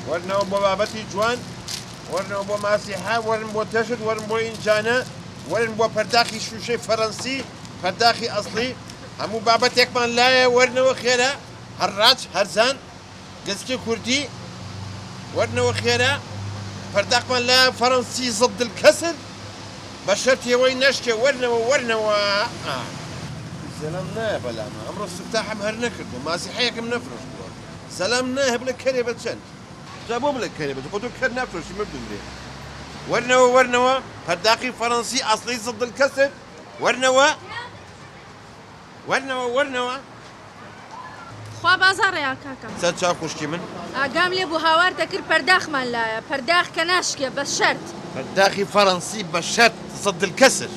وەرنەوە بۆ بابەتی جوان، وەرنەوە بۆ ماسیحە، وەرن بۆ تەشت، وەرن بۆ ئینجانە، وەرن بۆ پەرداخی شووشەی فەرەنسی، پەرداخی ئەسڵی، هەموو بابەتێکمان لایە، وەرنەوە خێرا، هەڕاج، هەرزان، گەسکی کوردی، وەرنەوە خێرا، پەرداخمان لایە فەرەنسی ضد الکسر، بە شەرتی ئەوەی نەشکێ، وەرنەوە، وەرنەوە، ئا. زەلام نایە بەلامە، ئەمڕۆ سفتاحم هەر نەکردووە، ماسیحەیەکم نەفرۆشتووە. سەلام نایە بڵێ کەرێ بە چەند؟ جا بۆ بڵێ کەرێ بە چەند؟ خۆ تۆ کەر نافرۆشی مردوو مرێ. وەرنەوە وەرنەوە پەرداخی فەرەنسی ئەسڵی ضد الکسر وەرنەوە وەرنەوە وەرنەوە. خوا بازاڕە یا کاکە. سەر چاو خوشکی من. ئاگام لێ بوو هاوار دەکرد پەرداخمان لایە پەرداخ کە ناشکێ بە شەرت. پەرداخی فەرەنسی بە شەرت ضد الکسر.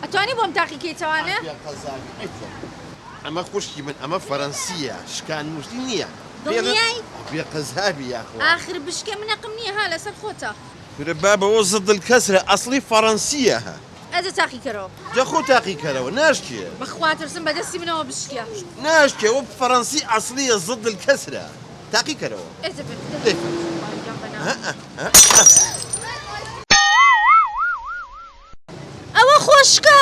ئەتوانی بۆم تاقی کەیتەوانێ؟ ئەمە خوشکی من ئەمە فەرەنسیە شکان موشتی نیە دڵنیای؟ بێ قەزابی یاخوا. ئاخر بشکێ من ئەقم نیە ها لەسەر خۆتە. کورە بابە ئەوە ضد الکسرە ئەسڵی فەرەنسیە ها. ئەجە تاقی کەرەوە. جا خۆ تاقی کەرەوە ناشکێ. بەخوا ترسم بەدەستی منەوە بشکێ. ناشکێ ئەوە فەرەنسی ئەسڵیە ضد الکسرە تاقی کەرەوە. ئێجە بێ. دەی. ئەوە خۆشکە.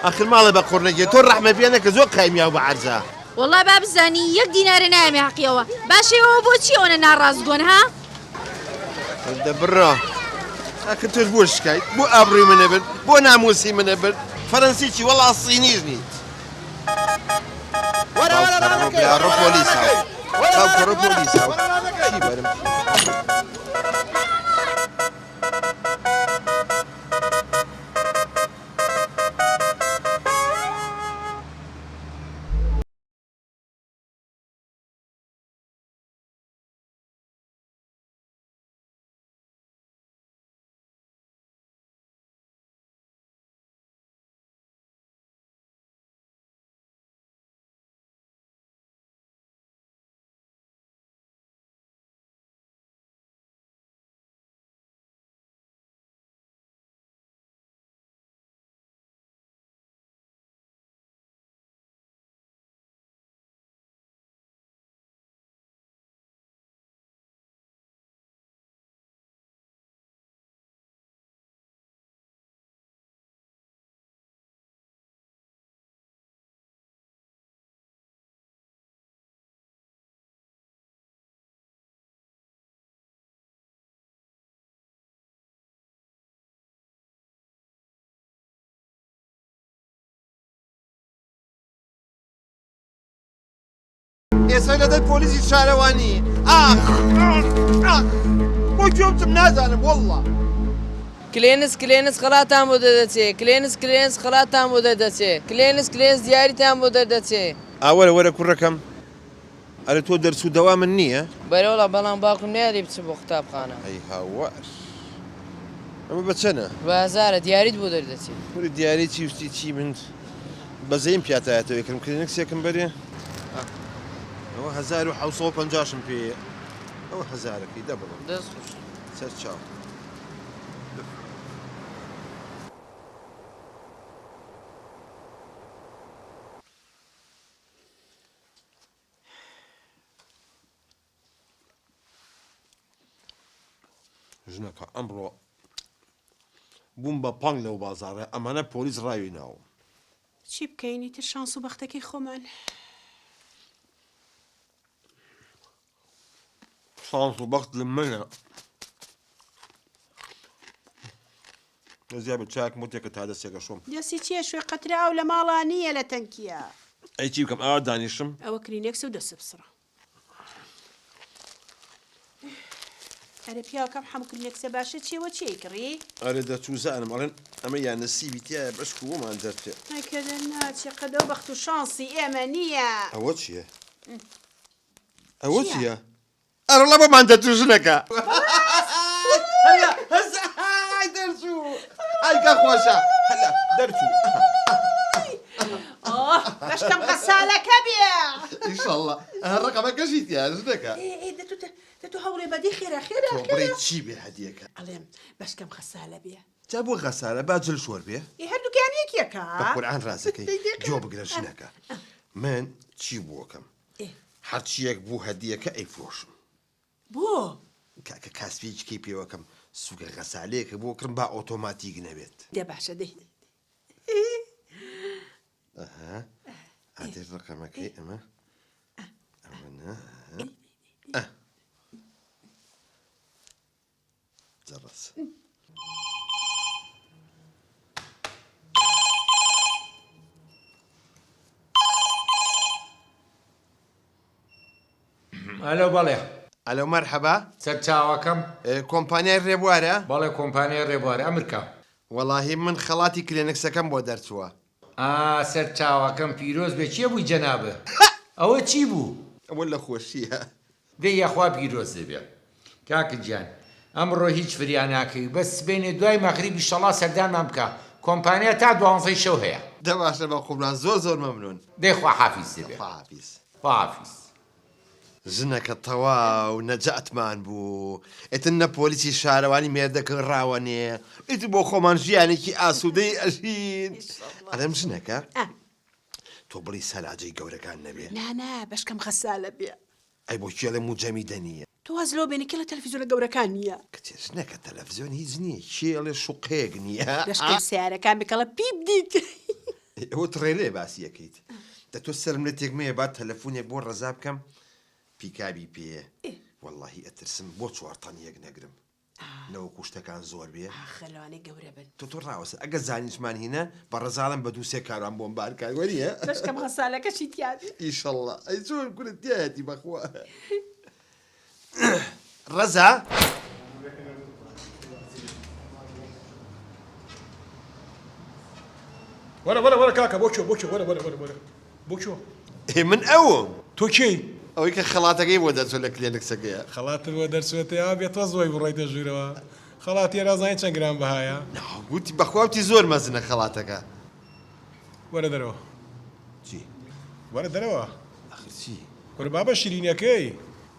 ئاخر ماڵێ بە قوڕنەگێ تۆ ڕەحمە پێ نەکە زۆر قایمیاو بە عەرزە. وەڵا با بزانی یەک دینارێ نایەمێ هەقی ئەوە باشە ئێوە بۆچی ئەوەنە ناڕاستگۆن ها؟ دە بڕۆ ئاخر تۆش بۆ شکایت بۆ ئابڕوی منە برد بۆ ناموسی منە برد فەرەنسی چی وەڵا سینیش نیت. وەرە وەرە ڕانەکەی ڕۆ پۆلیس هاو باوکە ڕۆ پۆلیس هاو چی بەرم. ئێستا لە دەر پۆلیسی شارەوانی ئاخ ئاخ بۆ کوێ بچم نازانم واللە. کلێنس کلێنس خەڵاتان بۆ دەردەچێ کلێنس کلێنس خەڵاتان بۆ دەردەچێ کلێنس کلێنس دیاریتان بۆ دەردەچێ. ئا وەرە وەرە کوڕەکەم ئەرێ تۆ دەرس و دەوامت نییە؟ بەرێ وەڵا بەڵام باوکم نایەڵی بچم بۆ قوتابخانە. ئەی هاوار ئەمە بە چەنە؟ بە هەزارە دیاریت بۆ دەردەچێ. کورە دیاری چی و شتی چی من بەزەیم پیاتایەتەوە یەکەم کلینکسێکم بەرێ ئەوە 1750شم پێیە ئەوە هەزارەکەی دە بڕۆ دەست خۆش. سەر چاو. ژنەکە ئەمڕۆ بووم بە پەنگ لەو بازاڕە ئەمانە پۆلیس ڕاوی ناوم. چی بکەین ئیتر شانس و بەختەکەی خۆمان. شانس و بەخت لە منە. دەست دیار بێت چایەکم بۆ تێکە تا دەستێکە شۆم. دەستی چیە شوێ قەترە ئاو لە ماڵا نییە لە تەنکیە. ئەی چی بکەم ئاوا دانیشم. ئەوە کرینێکسە و دەست بسڕە. ئەرێ پیاوەکەم حەموو کرینێکسە باشە چیە وە چیەی کڕی؟ ئەرێ دەچوزانم ئەڵێن ئەمە یا نسیبی تیایە بەشکو بۆمان دەرچێ. ئەی کە دەرناچێ قەت ئەو بەخت و شانسی ئێمە نییە. ئەوە چیە؟ ئەوە چیە؟ ئەرەڵا بۆمان دەچوو ژنەکە. هەلا هەز ئای دەرچوو ئای کە خۆشە هەلا دەرچوو. ئۆه بەشکەم غەسالەکە بێ. ئیشەڵڵا ڕەقەمەکەشی تیایە ژنەکە. ئێ ئێ دەتوو دەتوو هەوڵێ بەدی خێرا خێرا تۆ خێرا. بڵێی چی بێ هەدیەکە؟ ئەڵێم بەشکەم غەسالە بێ. جا بۆ غەسالە با جل شۆر بێ؟ ئێ هەردووکیان یەکێکە. بە قورعان ڕازەکەی گوێ بگرە ژنەکە من چی بۆکەم هەرچیەک بوو هەدیەکە ئەیفرۆشم. بۆ؟ کاکە کاسپیەکی کەی پێوەکەم سوکە غەسالەیەکە بۆ کڕم با ئۆتۆماتیک نەبێت. دە باشە دەی. ئەها ئادێ ڕقەمەکەی ئەمە ئەوە نا ئە جەڕەس. ئەلۆ بەڵێ. ئەلۆ مەرحەبا. سەرچاوەکەم. کۆمپانیای ڕێبوارە؟ بەڵێ کۆمپانیای ڕێبوارە ئەمرکە. وەڵاهی من خەڵاتی کلێنکسەکەم بۆ دەرچووە. ئا سەرچاوەکەم پیرۆز بێ کێ بووی جەنابت؟ ئەوە چی بوو؟ ئەوە لە خۆشیە. دەی یاخوا پیرۆزت بێ کاکە گیان ئەمڕۆ هیچ فریا ناکەوی بەس سبەینێ دوای مەغریب ئیشەڵا سەردانمان بکە کۆمپانیا تا دوانزەی شەو هەیە. دە باشە بەقوڕبان زۆر زۆر مەمنون. دەی خواحافیزت بێ. خواحافیز. خواحافیز. ژنەکە تەواو نەجاتمان بوو ئیتر نە پۆلیسی شارەوانی مێردەکە ڕاوەنێ ئیتر بۆ خۆمان ژیانێکی ئاسوودەی ئەژین ئەڵێم ژنەکە تۆ بڵی سەلاجەی گەورەکان نەبێ نا نا بەشکەم غەسالە بێ. ئەی بۆ کێ ئەڵێ موجەمیدە نییە؟ تۆ واز لەوە بێنە کێ لە تەلەفیزیۆنە گەورەکان نییە؟ کچێ ژنەکە تەلەفزیۆن هیچ نییە کێ ئەڵێ شوقەیەک نییە؟ بەشکەم سەیارەکان بێ کەڵە پیپ دیت. ئەوە تڕێلەیە باسی ئەکەیت دە تۆ سەرم لێ تێک مەیە با تەلەفونێک بۆ ڕەزا بکەم پیکابی پێیە وەڵاهی ئەترسم بۆ چوار تەنیەک نەگرم نەوەکو شتەکان زۆر بێ. ئاخر لەوانەیە گەورە بن. تۆ تۆ ڕاوەستە ئەگەر زانیشمان هینە بە ڕەزاڵم بە دوو سێ کاروان بۆم بار کات وەنیە؟ بەشکەم غەسالەکەشی تیا بێ. ئیشەڵا ئەی چۆن کورە تیایەتی بەخوا. ڕەزا. وەرە وەرە وەرە کاکە بۆ کوێ بۆ کوێ وەرە وەرە وەرە وەرە بۆ کوێ؟ ئێ من ئەوم. تۆ کێی؟ ئەوەی کە خەڵاتەکەی بۆ دەرچووە لە کلێنکسەکەیە. خەڵاتت بۆ دەرچووەتە یا بێ تۆز بۆی بڕۆیتە ژوورەوە؟ خەڵاتی ئێرە ئەزانی چەند گران بەهایە؟ نا وتی بەخوا وتی زۆر مەزنە خەڵاتەکە. وەرە دەرەوە. چی؟ وەرە دەرەوە. ئاخر چی؟ کورە بابە شیرینیەکەی.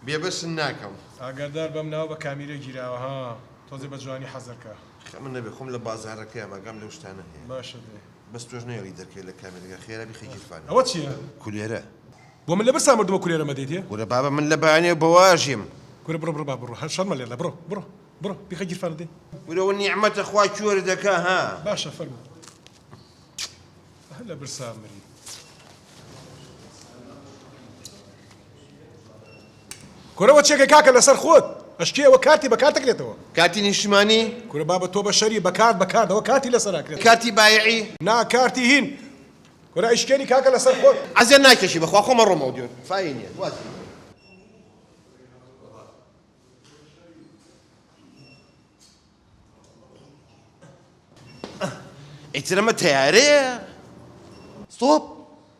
بێبەشت ناکەم. ئاگادار بەم ناوە بە کامیرە گیراوە ها تۆزێ بە جوانی حەزر کە. خەمت نەبێ خۆم لە بازاڕەکەیام ئاگام لەو شتانە هەیە. باشە دەی. بەس تۆش نەیەڵی دەرکەوێ لە کامێرەکە خێرا بیخە گیرفانەوە. ئەوە چیە؟ کولێرە. بۆ من لە برسا مردمە کولێرەمە دەیتێ؟ کورە بابە من لە بەیانیەوە بەوە ئەژیم. کورە بڕۆ بڕۆ با بڕۆ هەر شەرمە لێت بڕۆ بڕۆ بڕۆ بیخە گیرفانە دەی. کورە ئەوە نیعمەتە خوا کوێرت دەکا ها. باشە فەرموو. هەر لە برسا مری. کورە وە چێکەی کاکە لەسەر خۆت ئەشکێ ئەوە کارتی بە کارت ئەکرێتەوە. کارتی نیشتمانی؟ کورە بابە تۆ بەشەری بە کارت بە کارت ئەوە کارتی لەسەر ئەکرێتەوە. کارتی بایعی؟ نا کارتی هین. کورە ئەیشکێنی کاکە لەسەر خۆت. عەزێت ناکێشی بەخوا خۆم ئەڕۆمەوە دیۆر فای نیە واز لێ. ئیتر ئەمە تەیارەیە؟ ستۆپ!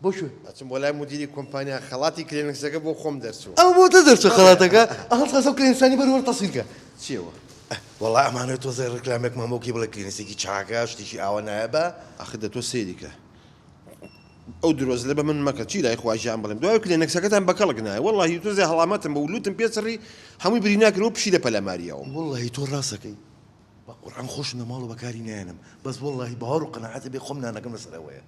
بۆ کوێ؟ ئەچم بۆ لای مودیری کۆمپانیا خەڵاتی کلێنکسەکە بۆ خۆم دەرچوو. ئەوە بۆ تۆ دەرچوو خەڵاتەکە؟ ئەها خەسەو کلێنکسانی بەر وەرە تەسویر کە. چیەوە؟ وەڵا ئەمانەوێ تۆزێ ڕیکلامێکمان بۆ بکەی بڵێ کلێنکسێکی چاکە شتێکی ئاوا نایابە. ئاخر دە تۆ سەیری کە ئەو درۆزلە بە من مەکە چی لای خوا گیان بڵێم دوای کلێنکسەکەتان بە کەڵک نایە وەڵاهی تۆزێ هەڵامەتم بوو لوتم پێ چڕی هەمووی برینا کرد و پشیلە پەلاماریەوە. وەڵاهی تۆ ڕاستەکەی. بە قورعان خۆشم لە ماڵەوە بەکاری نایەنم بەس وەڵاهی باوەڕ و قەناعەتە بێ خۆم نانەکەم لەسەر ئەوەیە.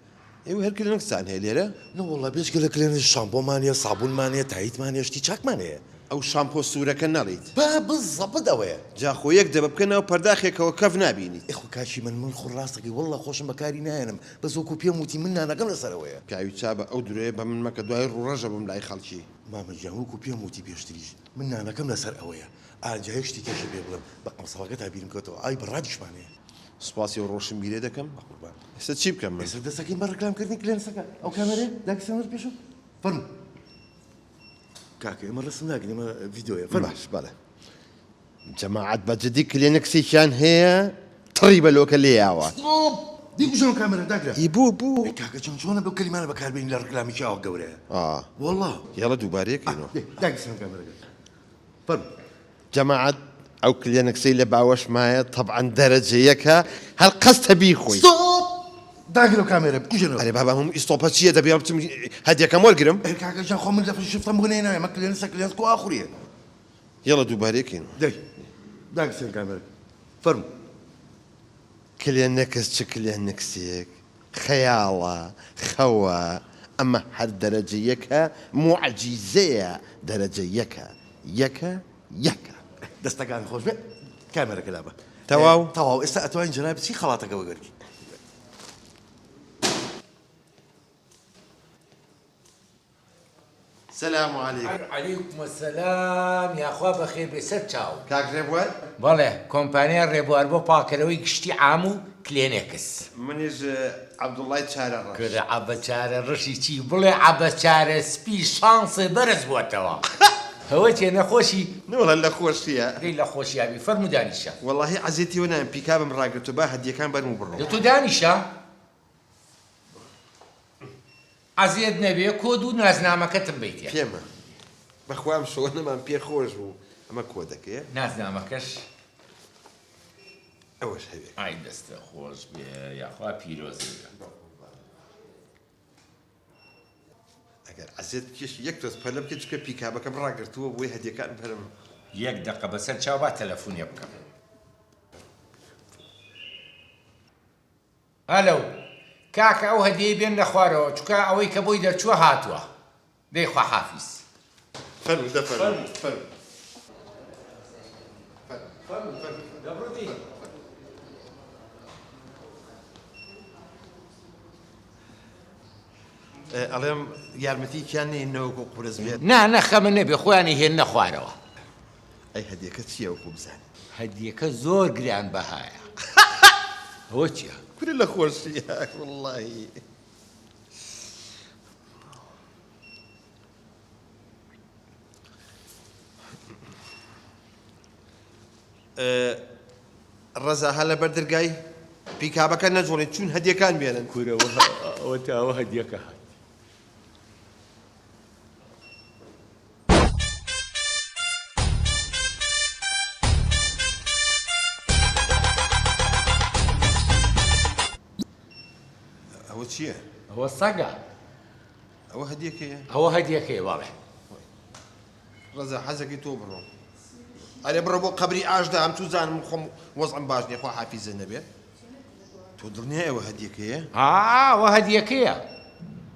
ئێوە هەر کلێنکستان هەیە لێرە؟ نەوەڵا بێجگە لە کلێنکس شامپۆمان هەیە سابونمان هەیە تایتمان هەیە شتی چاکمان هەیە. ئەو شامپۆ سوورەکە نەڵێیت؟ با بزەبت ئەوەیە. جا خۆ یەک دەبە بکە ناو پەرداخێکەوە کەف نابینیت. ئێ خۆ کاکی من من خۆ ڕاستەکەی وەڵا خۆشم بەکاری نایەنم بەس وەکو پێم وتی من نانەکەم لەسەر ئەوەیە. پیاوی چابە ئەو درۆیە بە من مەکە دوای ڕووڕەشە بم لای خەڵکی. مامە گیان وەکو پێم وتی پێشتریش من نانەکەم لەسەر ئەوەیە. ئا جا یەک شتی کەشت پێ بڵێم بە قەمسەڵەکەتا بیرم کەوتەوە ئای بەڕادیشمان هەیە. سوپاسی ئەو ڕۆشنبیرە دەکەم. بەقوربان. ئێستا چی بکەم من؟ ئێستا دەست ئەکەین بە ڕیکلام کردنی کلێنسەکە. ئەو کامێرەیە داگیرسێنەر پێشم. فەرموو. کاکە ئێمە ڕەسم ناگرین ئێمە ڤیدیۆیە. فەرموو. باش بەڵێ. جەماعەت بە جدی کلێنکسێکیان هەیە تڕی بە لۆکە لێیاوە. ستۆپ! دیکوژەوە کامێرا داگرە. ئی بۆ بۆ؟ ئەی کاکە جان چۆنە بەو کەلیمانە بەکاربێنی لە ڕیکلامێکی ئاوا گەورەیە. ئا. وەڵا. یەڵە دووبارەیە کەینەوە. دێ داگیرسێنە کامێرەکە. فەرموو. جەماعەت ئەو کلێنکسەی لە باوەشمایە تەبعەن دەرەجە یەکە هەر قەستە بیخۆی. ستۆپ! داگرە ئەو کامێرە بکوژێنەوە. ئەرێ بابە ئەم ئیستۆپە چیە دەبێ بچم هەدیەکەم وەرگرم. ئەرێ کاکە گیان خۆ من لە شفتەم بۆ نەهێناوە ئەمە کلێنسە کلێنس کو ئاخوریە. یەڵە دووبارەی کەینەوە. دەی داگرسێن کامێرە فەرموو. کلێنکس چ کلێنکسێک خەیاڵە خەوە ئەمە هەر دەرەجە یەکە موعجیزەیە دەرەجە یەکە یەکە یەکە. دەستەکان خۆش بێ کامێرەکە لابە. تەواو؟ تەواو ئێستا ئەتوانی جەنابت چی خەڵاتەکە وەگەرگی. سلام علیکم. علیکم السلام یاخوا بەخێر بێی سەر چاو. کاک ڕێبوار؟ بەڵێ کۆمپانیای ڕێبوار بۆ پاککەرەوەی گشتی عام و کلێنێکس. منیش عەبدوڵای چارە ڕەش. کورە عەبە چارە ڕەشی چی بڵێ عەبە چارە سپی شانسێ بەرز بۆتەوە. ئەوە چیە نەخۆشی؟ نەوەڵا لە خۆشیە. دەی لە خۆشیا بی فەرموو دانیشە. وەڵاهی عەزێتی وە نایم پیکابم ڕاگرتوە با هەدیەکان بەرم و بڕۆم. دە تۆ دانیشە. عەزێت نەبێ کۆد و نازنامەکەتم بەیتێ. پێمە. بەخوا ئەم شەوە نەمان پێ خۆش بوو. ئەمە کۆدەکەیە. نازنامەکەش. ئەوەش هەوێ. ئای دەستت خۆش بێ یاخوا پیرۆزت بێ. ئەگەر عەزێت بکێشی یەک تۆز پەلە بکە چونکە پیکابەکەم ڕاگرتووە بۆی هەدیەکان بەرم. یەک دەقە بەسەر چاو با تەلەفونێ بکەم. ئەلەو کاکە ئەو هەدیەی بێننە خوارەوە چونکە ئەوەی کە بۆی دەرچووە هاتووە دەی خواحافیز. فەرموو دە فەرموو فەرموو. ئەڵێم یارمەتی کیان نەیەنەوە وەکو قورس بێت. نا نا خەمت نەبێ خۆیان ئەیهێننە خوارەوە. ئەی هەدیەکە چیە وەکو بزانم. هەدیەکە زۆر گران بەهایە. ئەوە چیە؟ کورە لە خۆشیە وەڵاهی. ڕەزا هە لەبەر دەرگای پیکابەکە نەجوڵێن چون هەدیەکان بێنن. کورە ئەوە تاوە هەدیەکە هات. ئەوە چییە؟ ئەوە سەگە. ئەوە هەدیەکەیە؟ ئەوە هەدیەکەیە بەڵێ. ڕەزا حەزەکەی تۆ بڕۆ. ئەرێ بڕۆ بۆ قەبری ئاشدا ئەم چوزانم خۆم وەزعم باش نییە خوا حافیزە نەبێ. تۆ دڵنیای ئەوە هەدیەکەیە؟ ئا ئەوە هەدیەکەیە.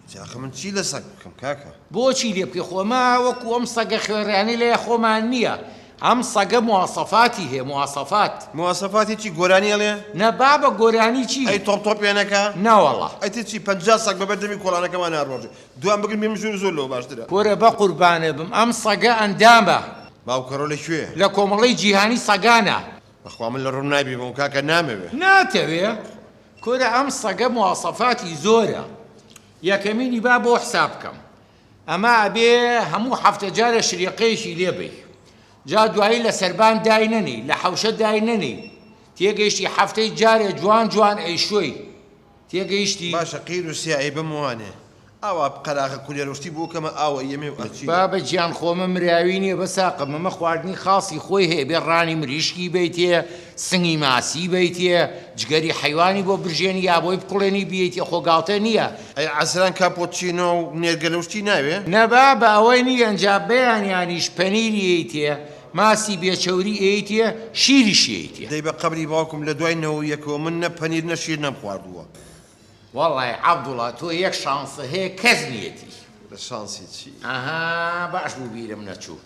جا ئاخە من چی لە سەگ بکەم کاکە؟ بۆچی لێ بکەی خۆ ئەمە وەکو ئەم سەگە خوێڕیانەی لای خۆمان نییە ئەم سەگە مواسەفاتی هەیە مواسەفات. مواسەفاتی چی گۆرانی ئەڵێ؟ نا بابە گۆرانی چی؟ ئەی تۆپ تۆپێنەکە؟ نەوەڵا. ئەی تر چی 50 سەگ بەبەر دەمی کۆڵانەکەمان ناڕۆژێ دوام بگرن بێم ژوور زۆر لەوە باشترە. کورە بەقوربانت بم ئەم سەگە ئەندامە. باوکەڕۆ لە کوێ؟ لە کۆمەڵەی جیهانی سەگانە. بەخوا من لە ڕوم نابیمەوە کاکە نامەوێ. ناتەوێ؟ کورە ئەم سەگە مواسەفاتی زۆرە یەکەمینی با بۆ حساب بکەم ئەمە ئەبێ هەموو هەفتە جارێ شریقەیەکی لێ بەی جا دوایی لە سەربان داینەنێی لە حەوشە داینەنێی تێگەیشتی هەفتەی جارێ جوان جوان ئەیشۆی تێگەیشتی؟ باشە قیر و سیا ئەی بموانێ ئاوا قەراغە کولێرەو شتی بۆ کەمە ئاو ئەیەمێ و ئەچی. بابە گیان خۆ ئەمە مراوی نیە بەساقم ئەمە خواردنی خاسی خۆی هەیە بێ ڕانی مریشکی بەیتێ سنگی ماسی بەیتێ جگەری حەیوانی بۆ برژێنی یا بۆی بکوڵێنی بیەیتێ خۆ گاڵتە نیە. ئەی عەسران کاپۆچینۆ و نێرگەلە و شتی ناوێ؟ نە بابە ئەوەی نیە ئینجا بەیانیانیش پەنیری ئەیتێ ماسی بێ چەوری ئەیتێ شیریشی ئەیتێ. دەی بە قەبری باوکم لە دوای نەوە یەکەوە من نە پەنیر نە شیر نەمخواردووە. وەڵای عەبدوڵا تۆ یەک شانست هەیە کەس نیەتی. لە شانسی چی؟ ئەها باش بوو بیرم نەچوو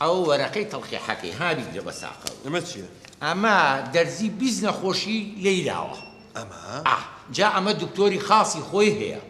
ئەوە وەرەقەی تەڵقیحەکەی ها بیگرە بە ساقەوە. ئەمە چیە؟ ئەمە دەرزی 20 نەخۆشی لێیداوە. ئەمە؟ ئا جا ئەمە دکتۆری خاسی خۆی هەیە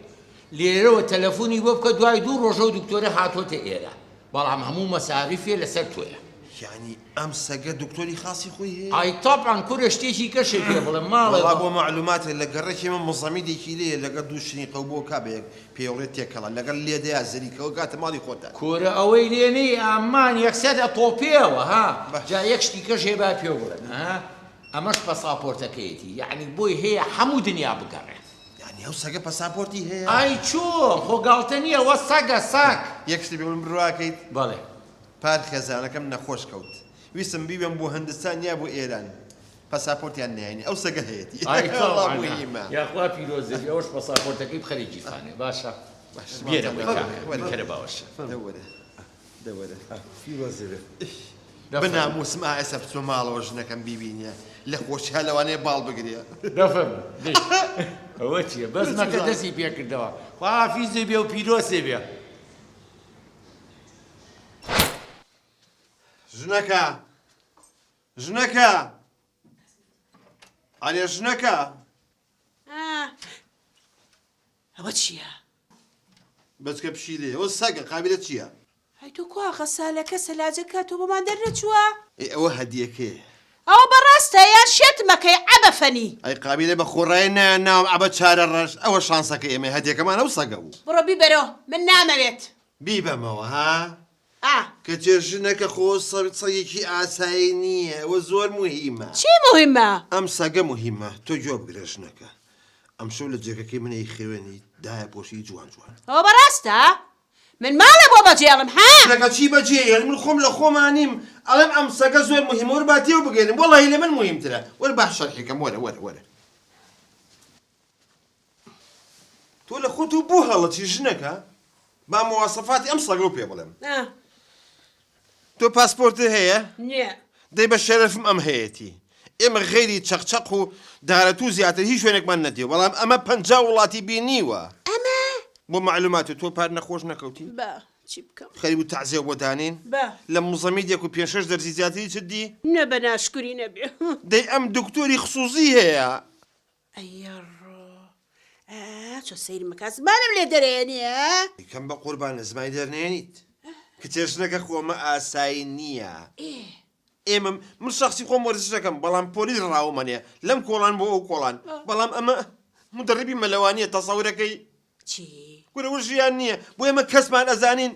لێرەوە تەلەفونی بۆ بکە دوای دوو ڕۆژ ئەو دکتۆرە هاتۆتە ئێرە بەڵام هەموو مەساریفێ لەسەر تۆیە. یانی ئەم سەگە دکتۆری خاسی خۆی هەیە؟ ئای تەبعەن کورە شتێکی کەشێ پێ بڵێم ماڵێ وەڵا بۆ مەعلوماتت لە گەڕەکی ئێمە مزەمیدێکی لێیە لەگەڵ دوو شنیقە و بۆ کا بە یەک پێوڵێ تێکەڵە لەگەڵ لێدەیا زریکەوە گاتە ماڵی خۆتان. کورە ئەوەی لێ نەی ئامان یەکسەر ئەتۆپێوە ها جا یەک شتی کەش هەیە با پێو بڵێم ها ئەمەش پەساپۆرتەکەیەتی یەعنی بۆی هەیە هەموو دنیا بگەڕێ. یانی ئەو سەگە پەساپۆرتی هەیە؟ ئای چۆن خۆ گاڵتە نیە وە سەگە سەگ. یەک شتی پێ بڵێم بڕواکەیت؟ بەڵێ. پار خێزانەکەم نەخۆش کەوت ویستم بیبەم بۆ هندستان یا بۆ ئێران پەساپۆرتیان نەیانی ئەو سەگە هەیەتی ئای وەڵا تەبعەن موهیمە. یاخوا پیرۆزت بێ ئەوەش پەساپۆرتەکەی بخەرە گیرفانێ باشە بێرەوەی کاکە بیکەرە باوەشە. دەوەرە دەوەرە پیرۆزت بێ. بەناموسم ئا ئێستا بچمە ماڵەوە ژنەکەم بیبینێ لە خۆشیا لەوانەیە باڵ بگرێ. دەفەرموو دەی ئەوە چیە بەزمەکە دەستی پێکردەوە خواحافیزت بێ و پیرۆزت بێ. ژنەکە. ژنەکە ئەرێ ژنەکە. ئەوە چییە؟ بەچکە پشیلەیە ئەوە سەگە قابیلە چییە؟ ئەی تۆ کوا غەسالەکە سەلاجەکە تۆ بۆمان دەرنەچووە؟ ئەی ئەوە هەدیەکەیە. ئەوە بەڕاستە یان شێتمەکەی عەبە فەنی؟ ئەی قابیلە بە خۆڕایی نایان ناوم عەبە چارە ڕەش ئەوە شانسەکەی ئێمەیە هەدیەکەمان ئەو سەگە بوو. بڕۆ بیبەرەوە من نامەوێت. بیبەمەوە ها؟ ئا. کچێ ژنەکە خۆ سەگێکی ئاسایی نییە ئەوە زۆر موهیمە. چی موهیمە؟ ئەم سەگە موهیمە تۆ گوێ بگرە ژنەکە ئەمشەو لە جێگەکەی من ئەیخەوێنی دایەپۆشی جوان جوان. ئەوە بەڕاستە؟ من ماڵێ بۆ بەجێڵم ها؟ ژنەکە چی بەجێیەڵی من خۆم لە خۆما نیم ئەڵێم ئەم سەگە زۆر موهیمە وەرە با تێو بگەینم وەڵاهی لە من موهیمترە وەرە با شەرحی کەم وەرە وەرە وەرە. تۆ لە خۆت و بۆ هەڵەچی ژنەکە با مواسەفاتی ئەم سەگەو پێ بڵێم تۆ پاسپۆرتت هەیە؟ نییە. دەی بە شەرەفم ئەم هەیەتی ئێمە غەیری چەقچەق و دارەتوو زیاتر هیچ شوێنێکمان نەدیوە بەڵام ئەمە 50 وڵاتی بینیوە ئەمە بۆ معلومات تۆ پار نەخۆش نەکەوتی؟ با چی بکەم؟ خەریک بوو تەعزیە بۆ دانێین؟ با. لە موزەمیدێک و پێنج شەش دەرزی زیاتری چت دی؟ نە بە ناشکوری نەبێ. دەی ئەم دکتۆری خسووسی هەیە. ئەیەڕۆ ئا چۆ سەیرم مەکە زمانم لێ دەرێنێ ئا. کەم بە قوربان لە زمانی دەرنێنیت کچێ ژنەکە خۆ ئەمە ئاسایی نییە ئێمە من شەخسی خۆم وەرزش دەکەم بەڵام پۆلیس ڕاومەنێ لەم کۆڵان بۆ ئەو کۆڵان بەڵام ئەمە مدەڕیبی مەلەوانیە تەسەورەکەی چی؟ کورە وە ژیان نییە بۆ ئێمە کەسمان ئەزانین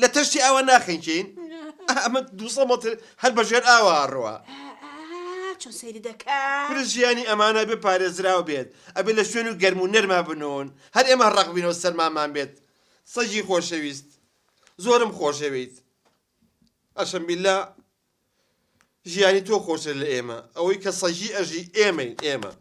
لە تەشتی ئاوا ناخنکێین ئەمە 200 مەتر هەر بە ژێر ئاوا ئەڕوا. چۆن سەیری دەکا. کورە ژیانی ئەمانە ئەبێ پارێزراو بێت ئەبێ لە شوێن و گەرم و نەرما بنوون هەر ئێمە ڕەق بینەوە سەرمامان بێت سەگی خۆشەویست زۆرم خۆشەوێیت ئەشەم بیلا ژیانی تۆ خۆشترە لە ئێمە ئەوەی کە سەگی ئەژی ئێمەین ئێمە.